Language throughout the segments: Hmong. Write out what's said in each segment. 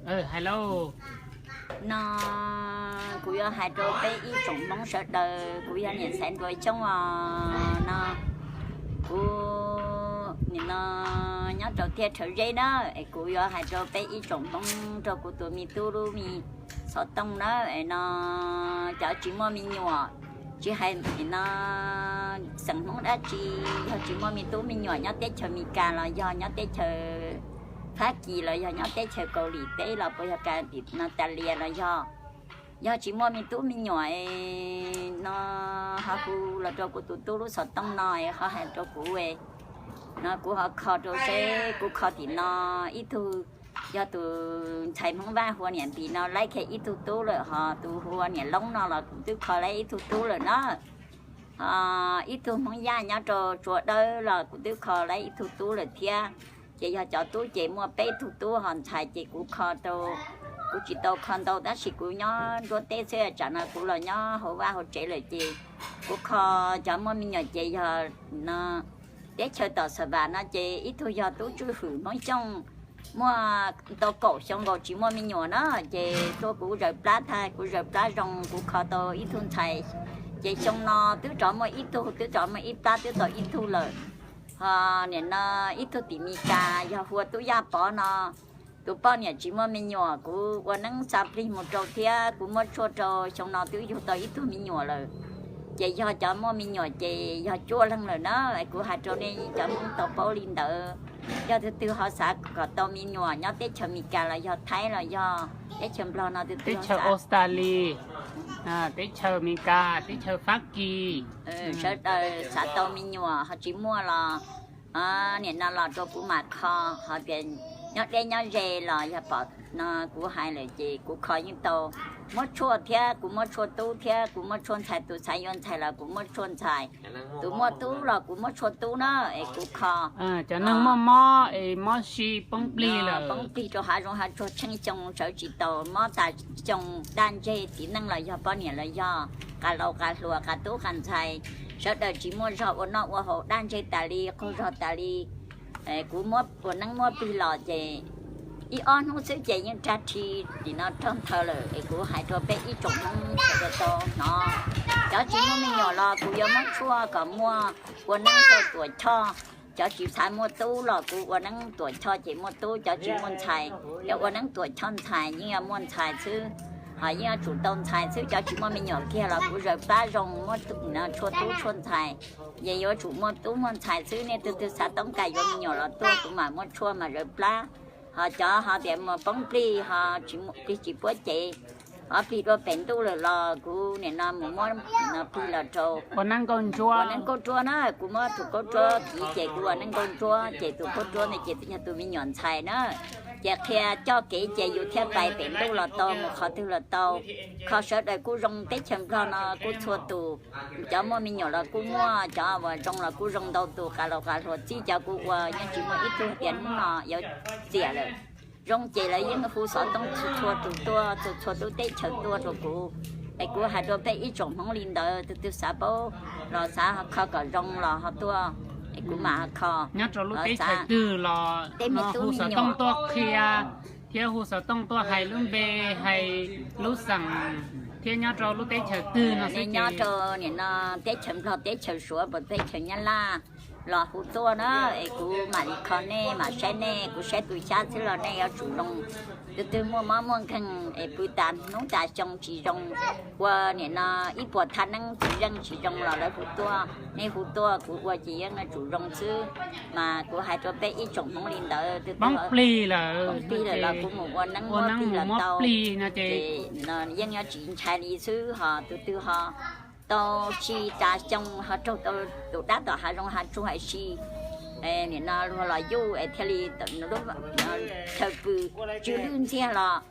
Hais lauj. No kuv yuav hais rau peb ib tsoom Hmoob sawv daws, kuv yog niam ntxhais Nruas Xyooj os. No kuv nim no nyob rau tiaj Rhawv Zeb na, es kuv yuav hais rau peb ib tsoom Hmoob, rau kuv tus me tub lub me xov tooj na, es no cov tsis muaj me nyuam, tsis hais nim no xeem Hmoob dab tsi, yog tsis muaj me tub me nyuam nyob teb chaws Amelikas los yog nyob teb chaws Fab Kis los yog nyob teb chaws Kaus Lim teb los puas yog Ka- no Tas Lias los yog, yog tsis muaj me tub me nyuam no ho hu los rau kuv tus tub lub xov tooj no, ho hais rau kuv no kuv ho kho rau seb, kuv kho tim no ib tug, yog tus ntxhais Hmoob Vaj hu ua niam Npis no laib kiag ib tug tub lawm, ho tus hu ua niam Loob no los kuv twb kho laib ib tug tub lawm na. Ho ib tug Hmoob Yaj nyob rau Tsua Dawb los kuv twb kho laib ib tug tub lawm thiab. Ces yog cov tub ces muaj peb tug tub, ho ntxhais ces kuv kho rau, kuv tsis tau kho ntau tab sis kuv nyob nruab teb xwb, tsam no kuv los nyob hauv vaj hauv tsev lawm ces kuv kho cov muaj me nyuam ces yog no teb chaws Tom Xa Vam no ces ib tug yog tub Tswj Hwm Hmoob Xyooj, muaj tau kaum xyoo nkaus tsis muaj me nyuam na, ces tuaj kuv zaws plab tag, kuv zaws plab zoo kuv kho tau ib tug ntxhais, ces xyoo no twb rov muaj ib tug, twb rov muaj ib plab twb tau ib tug lawm. Ho nim no ib tug tim Mes Kas yog hu ua tub Yaj Pov no, tus poj niam tsis muaj me nyuam, kuv ua neeb xa plig mus rau thiab kuv muab tshuaj rau, xyoo no twb yug tau ib tug me nyuam lawm. Ces yog cov muaj me nyuam ces yog cuaj leeg lawm na. Kuv hais rau nej cov Hmoob tau paub li ntawd. Yog tus twg ho xav kom tau me nyuam nyob teb chaws Amelikas los yog Thaib los yog teb chaws Nplog no, tus twg teb chaws Australia, teb chaws Amelikas, teb chaws Fab Kis, sawv daws xav tau me nyuam ho tsis muaj los nim no los rau kuv mam kho, ho tias nyob deb nyob ze los yog pom no kuv hais lawm ces kuv kho yeej tau. Muab tshuaj thiab kuv muab tshuaj tub thiab kuv muab tshuaj ntxhais, tus xav yuav ntxhais los kuv muab tshuaj ntxhais, tus muaj tub los kuv muab tshuaj tub na, es kuv kho. Cov neeg muaj mob es mob si poob plig lawm, poob plig rau hav zoov hav tsuag tsheej xyoo sawv tsis taus, mob tas xyoo, daj ntseg txiv neej los yog poj niam los yog qas laus qas hluas qas tub qas ntxhais, sawv daws tsis muaj zog ua noj ua haus, daj ntseg tas li, qaug zog tas li. Kuv muab ua neeb muab plig los ces ib ob hnub xwb ces yeej rag rhi nim no rog nthaw lawm. Es kuv hais rau peb ib tsoom Hmoob sawv daws tau hnov, cov tsis muaj me nyuam los kuv yuav muab tshuaj kom muaj ua neeb rau Tuam Choj. Cov tsis xav muaj tub los kuv ua neeb Tuam Choj ces muaj tub, cov tsis muaj ntxhais yuav ua neeb Tuam Choj ntxhais yeej yuav muaj ntxhais xwb, ho yeej yuav tsum tau ntxhais xwb. Cov tsis muaj me nyuam kiag los kuv zaws plab zoo muab tshuaj tub tshuaj ntxhais, ces yuav tsum muaj tub muaj ntxhais xwb. Nej tus twg xav toob kas yuav me nyuam los tuaj kuv mam muab tshuaj mam zaws plab. Ho cov ho tias mus poob plig ho plig tsis puab cev, ho plig dua pem ntuj lawm los kuv nim no mus muab plig los rau ua neeb nkauj ntsuab na, kuv muab tus kaub tsuab kiv ces kuv ua neeb nkauj ntsuab ces tus kaub tsuab ntawd ces yog tus me nyuam ntxhais na. Ces qhia coj kev ces yus thiaj pais pem ntuj los tau, mus qhov twg los tau. Kho sawv daws kuj zoo, teb chaws Nplog no kuj txhua tus, cov muaj me nyuam los kuj muaj, cov uas zoo los kuj zoo ntau tus, qas laus qas hluas txij cov kuv ua yeej tsis muaj ib tug tias hnub no yuav xiam lawm. Zoo ces lawv yeej hu xov tooj txhua tus tuaj, txhua txhua lub teb chaws tuaj rau kuv. Es kuv hais rau peb ib tsoom Hmoob li ntawd, tus twg xav paub los xav kho kom zoo los ho tuaj, es kuv mam kho. Nyob rau lub teb chaws twg los tej me tub hu xov tooj tuaj qhia, thiab hu xov tooj tuaj hais lub npe, hais lub xeem, thiab nyob rau lub teb chaws twg no xwb. Nyob rau nim no teb chaws Nplog, teb chaws Suav, puas teb chaws Nyab Laj los hu tuaj na, es kuv mam li kho nej, mam saib nej, kuv saib tus xyab xwb los nej yuav tsum zoo. Tus twg muaj mob muaj nkeeg es pw tas hnub tas xyoo tsis zoo, ua nim no ib puas thaj neeb tsis zeej tsis zoo los lawv hu tuaj, nej hu tuaj kuv ua ces yeej yuav tsum zoo xwb. Mas kuv hais rau peb ib tsoom Hmoob li ntawd, tus twg poob plig lawm los kuv mus ua neeb muab plig los tau, ces yeej yuav tsis ntshai li xwb. Ho tus twg ho tau si tas xyoo ho raug tau tus dab tom hav zoov hav tsuag hais si, nim no luag los yuj es thiaj li chaw pw tsw lwj ntxiag los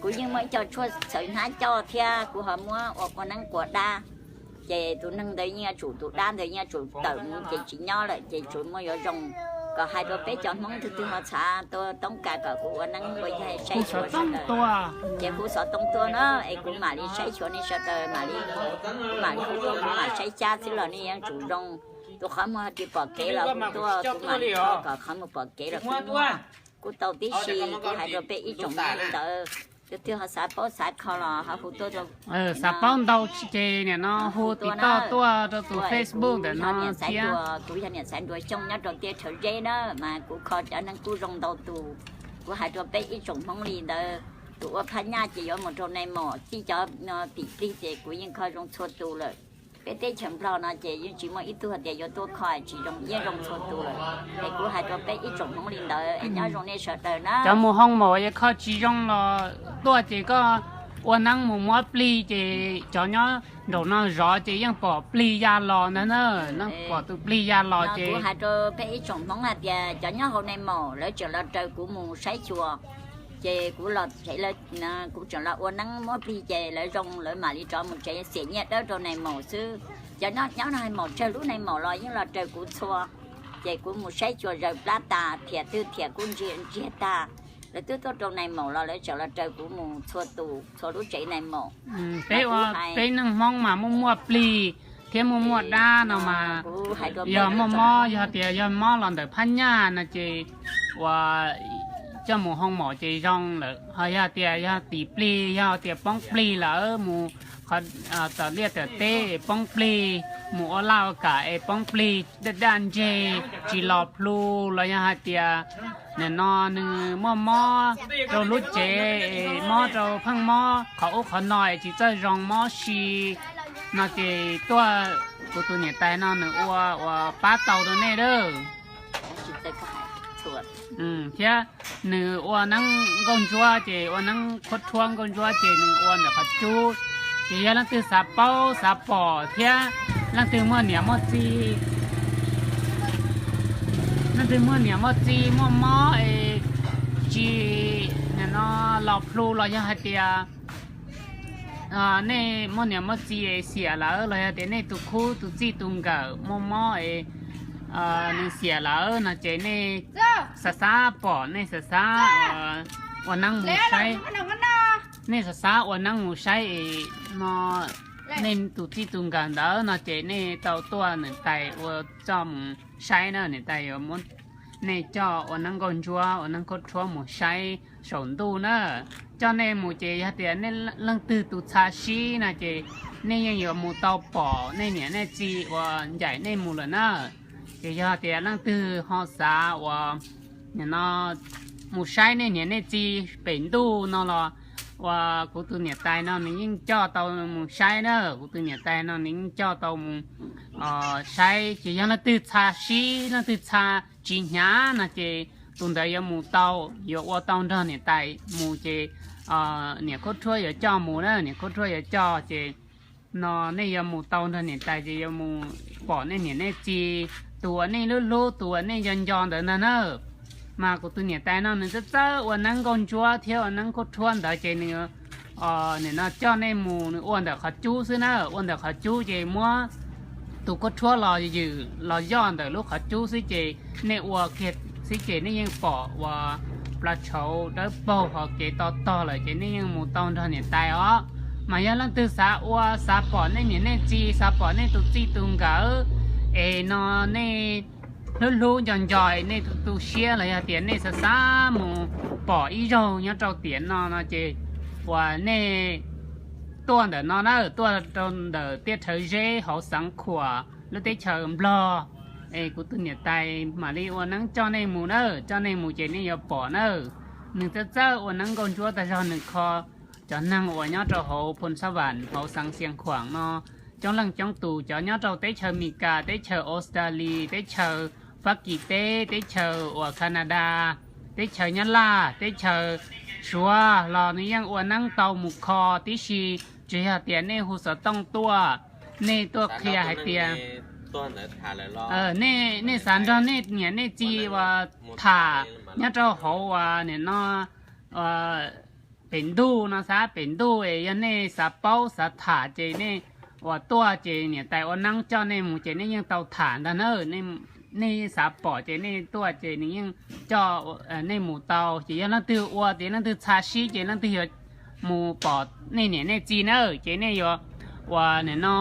kuv yeej muaj ib co tshuaj txhawv hnab coj thiab kuv ho muab ua kua neeb kua dab. Ces tus neeg ntawd yeej yuav tsum, tus dab ntawd yeej yuav tsum tawm mus ces tsis nyob lawm, ces tsuas muaj yuav zoo. Kom hais rau peb cov Hmoob tus twg ho txhav tuaj toob kas kom kuv ua neeb ua yaig saib xyuas sawv daws, ces hu xov tooj tuaj na, es kuv mam li saib xyuas nej sawv daws, mam li, kuv mam li hu tuaj, kuv mam saib xyab xwb los nej yuav tsum zoo. Tus qhov muag tsis pom kev los hu tuaj, kuv mam li kho kom qhov muag pom kev los kuv muaj. Kuv tau tib si kuv hais rau peb ib tsoom Hmoob li ntawd, tus twg ho xav paub xav kho los ho hu tuaj rau, xav paub ntau ces nim no hu tiv toj tuaj rau tus Facebook ntawm no thiab. Kuv yog niam Xaiv Nruas Xyooj nyob rau Tiaj Rhawv Zeb na, mas kuv kho cov neeg kuj zoo ntau tus. Kuv hais rau peb ib tsoom Hmoob li ntawd, tus ua phab nyaj ces yuav mus rau Nais Maum, txij cov tim plig ces kuv yeej kho zoo txhua tus lawm. Peb teb chaws Nplog no ces yeej tsis muaj ib tug hais tias yuav tuaj kho tsis zoo, yeej zoo txhua tus lawm. Es kuv hais rau peb ib tsoom Hmoob li ntawd es nyob zoo nej sawv daws na. Cov mus hoo maum es kho tsis zoo los tuaj ces koj ua neeb mus muab plig ces cov nyob nraum no zov ces yeej pom plig ya los ntag na, neeb pom tus plig ya los ces. Kuv hais rau peb ib tsoom Hmoob hais tias cov nyob hauv Nais Maum lawv tseem los raws kuv mus saib xyuas, ces kuv los, kuv tseem los ua neeb muab plig ces lawv zoo lawv mam li rov mus tsev xiam nyiaj dawb rau Nais Maum xwb. Cov nyob Nais Maum tsawg lub Nais Maum los yeej los raws kuv txhua, ces kuv mus saib xyuas zaws plab tas, thiam twg thiam kuj ntsiag tag, lawv twb tuaj rau Nais Maum los lawv tseem los raws kuv mus txhua tus txhua lub tsev Nais Maum. Peb ua, peb neeg Hmoob mas muaj muaj plig thiab muaj muaj dab no mas, yog muaj mob, yog tias yog mob los ntawm phab nyaj no ces uas coj mus hoo maum ces zoo lawm. Ho yog tias yog tim plig, yog tias poob plig lawm, mus qhov tom liaj tom teb es poob plig, mus ua laj ua kam es poob plig, daj daj ntseg, tsis los plhu, los yog hais tias nim no nws muaj mob rau lub cev, mob rau pheej mob qhov ub qhov no es tsis txawj zoo, mob si no ces tuaj kuv tus niam tais no nws ua uas pab tau rau nej lawm. Thiab nws ua neeb nkauj ntsuab ces ua neeb khuab rhuab nkauj ntsuab ces nws ua ntawm qhov cub. Ces yog leej twg xav paub xav pom thiab leej twg muaj niam muaj txiv, leej twg muaj niam muaj txiv muaj mob es tsis, nim no los plhu los yog hais tias nej muaj niam muaj txiv es xiam lawm los yog tias nej tus khub tus txij tus nkawm muaj mob es nws xiam lawm no ces nej xav xav pom, nej xav xav ua neeb mus saib, nej xav xav ua neeb mus saib es no nej tus txij tus nkawm ntawd no ces nej tau tuaj niam tais ua coj mus saib na, niam tais yuav muab nej coj ua neeb nkauj ntsuab ua neeb khuab rhuab mus saib saum ntuj na. Coj nej mus ces yog tias nej leej twg tus txha sib no ces nej yeej yuav mus tau pom nej niam nej txiv uas ncaim nej mus lawm na. Ces yog tias leej twg ho xav uas nim no mus saib nej niam nej txiv pem ntuj no los uas kuv tus niam tais no nws yeej coj tau mus saib na, kuv tus niam tais no nws yeej coj tau mus saib. Ces yog leej twg txha sib, leej twg txha tsis hnyav no ces tus ntawd yuav mus tau, yuav ua tau nrog niam tais mus ces niam khuab rhuab yuav coj mus na, niam khuab rhuab yuav coj ces no nej yuav mus tau nrog niam tais ces yuav mus pom nej niam nej txiv, tus uas nej hlub hlub, tus uas nej nco nco ntawd ntag na. Mas kuv tus niam tais no nws txawj txawj ua neeb nkauj ntsuab thiab ua neeb khuab rhuab ntawd ces nws nim no coj nej mus, nws ua ntawm qhov cub xwb na, ua ntawm qhov cub ces muab tus khuab rhuab los ywm los yoj ntawm lub qhov cub xwb ces nej ua kiag xwb ces nej yeej pom uas plav tshauv dawb paug hauv kev to tog lawm ces nej yeej mus tau nrog niam tais os. Mas yog leej twg xav ua, xav pom nej niam nej txiv, xav pom nej tus txij tus nkawm es no nej hlub hlub nco nco, nej tu tu siab los yog tias nej xav xav mus pom ib zaug nyob rau tiam no no ces uas nej tuaj ntawm no na, tuaj rau ntawm Tiaj Rhawv Zeb hauv xeev Khuam lub teb chaws Nplog es kuv tus niam tais mam li ua neeb coj nej mus na, coj nej mus ces nej yuav pom na. Nws txawj txawj ua neeb nkauj ntsuab tag zog, nws kho cov neeg uas nyob rau hauv Phoos Xab Vam hauv xeev Xias Khuam no coob leej coob tus, cov nyob rau teb chaws Amelikas, teb chaws Australia, teb chaws Fab Kis teb, teb chaws uas Canada, teb chaws Nyab Laj, teb chaws Suav los nws yeej ua neeb tau mus kho tib si. Tsis yog tias nej hu xov tooj tuaj, nej tuaj qhia hais tias nej xav nrog nej niam nej txiv uas tham nyob rau hauv uas nim no pem ntuj no, xav pem ntuj es yog nej xav paub xav tham ces nej uas tuaj ces niam tais ua neeb coj nej mus ces nej yeej tau tham ntag na. Nej xav pom ces nej tuaj ces nws yeej coj nej mus tau. Ces yog leej twg ua tias leej twg txha sib ces leej twg yuav mus pom nej niam nej txiv na, ces nej yuav uas nim no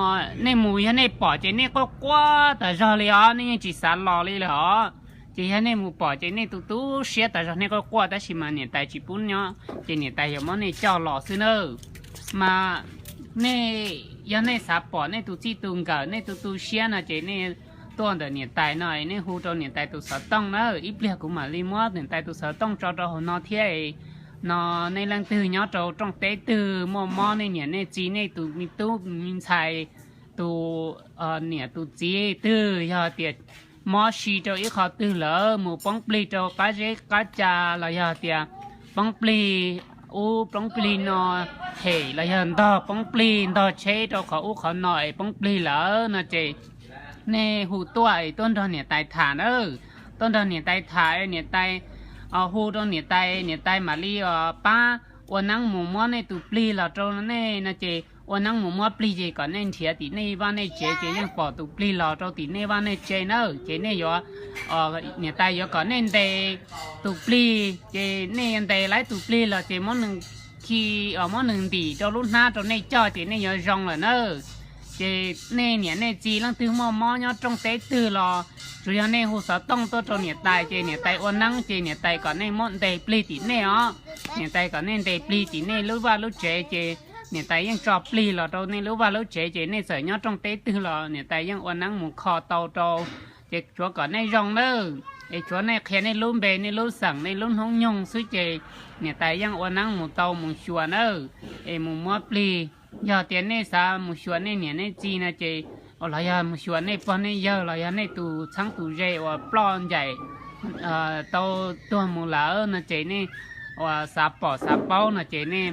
nej mus yog nej pom ces nej quaj quaj tas zog li os, nej yeej tsis xav los li lawm os. Ces yog nej mus pom ces nej tu tu siab tas zog, nej quaj quaj tab sis mas niam tais tsis pub nyob ces niam tais yuav muab nej coj los xwb nawb. Mas nej, yog nej xav pom nej tus txij tus nkawm, nej tu tu siab no ces nej tuaj ntawm niam tais no, nej hu rau niam tais tus xov tooj na, ib pliag kuv mam li muab niam tais tus xov tooj tso rau hauv no thiab. No nej leej twg nyob rau rooj teb twg muaj mob, nej niam nej txiv, nej tus me tub me ntxhais, tus niam tus txiv twg yog tias mob si rau ib qho twg lawm, mus poob plig rau qab zeb qab ca los yog tias poob plig ub poob plig no, hem los yog ntog poob plig ntog tsheb rau qhov ub qhov no es poob plig lawm no ces nej hu tuaj es tuaj nrog niam tais tham na. Tuaj nrog niam tais tham, niam tais hu rau niam tais, niam tais mam li pab ua neeb mus muab nej tus plig los rau nej no ces ua neeb mus muab plig ces kom nej nrhiav tim nej vaj nej tsev ces yeej pom tus plig los rau tim nej vaj nej tsev na. Ces nej yuav, niam tais yuav kom nej ntes tus plig, ces nej ntes laib tus plig los ces muab nws khi, muab nws ntim rau lub hnab rau nej coj ces nej yuav zoo lawm na. Ces nej niam nej txiv leej twg muaj mob nyob rooj teb twg los tsuas yog nej hu xov tooj tuaj rau niam tais ces niam tais ua neeb ces niam tais kom nej muab ntes plig tim nej os. Niam tais kom nej ntes plig tim nej lub vaj lub tsev ces niam tais yeej tso plig los rau nej lub vaj lub tsev ces nej txawm nyob rooj teb twg los niam tais yeej ua neeb mus kho tau rau. Ces tsuav kom nej zoo nawb, es tsuav nej qhia nej lub npe, nej lub xeem, nej lub hnub nyoog xwb ces niam tais yeej ua neeb mus tau mus xyuas nawb, es mus muab plig. Yog tias nej xav mus xyuas nej niam nej txiv no ces, los yog mus xyuas nej pog nej yawg los yog nej tus txheeb tus ze uas ploj ncaim tau tuag mus lawm no ces nej uas xav pom xav paub no ces nej,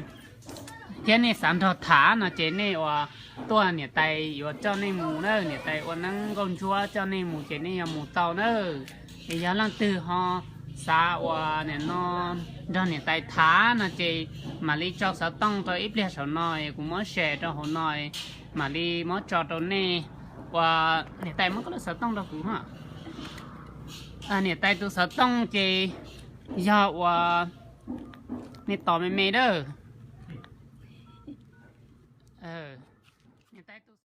thiab nej xav nrog tham no ces nej uas tuaj niam tais yuav coj nej mus na, niam tais ua neeb nkauj ntsuab coj nej mus ces nej yuav mus tau na. Es yog leej twg ho xav uas nim no nrog niam tais tham no ces mam li tso xov tooj rau ib pliag saum no, kuv muab share rau hauv no, mam li muab tso rau nej. Uas niam tais muab koj lub xov tooj rau kuv. Niam tais tus xov tooj ces yog uas nej tos me me dawb.